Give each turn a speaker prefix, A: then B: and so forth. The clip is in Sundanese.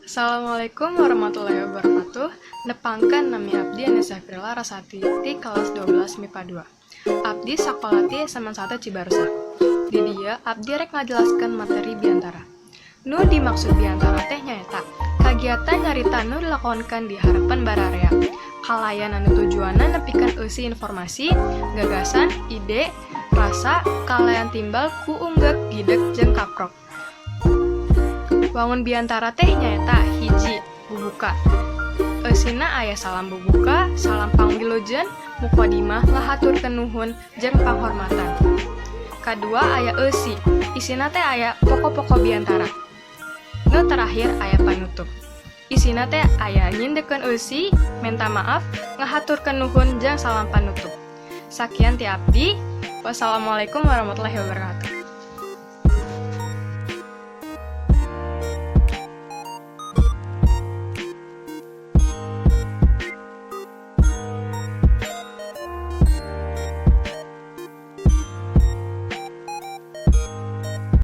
A: Assalamualaikum warahmatullahi wabarakatuh. Nepangkeun, nami abdi Anissa Firla Rasati ti kelas 12 MIPA 2. Abdi sakola ti SMA 1 Cibarusah. Di dieu abdi rek ngajelaskeun materi biantara. Nu dimaksud biantara teh nyaeta kagiatan nyarita nu dilakonkeun di harepan bararea kalayan anu tujuanna nepikeun eusi informasi, gagasan, ide, rasa kalayan timbal ku unggek, gidek, jeung kaprok. Wangun biantara teh nyaeta hiji, bubuka. Eusina aya salam bubuka, salam pangwilujeung, mukodimah, ngahaturkeun nuhun, jeung panghormatan. Kadua aya eusi, isina teh aya pokok-pokok biantara. Nu terakhir aya panutup. Isina teh aya nyindekeun eusi, menta maaf, ngahaturkeun nuhun, jeung salam panutup. Sakian ti abdi. Wassalamualaikum warahmatullahi wabarakatuh.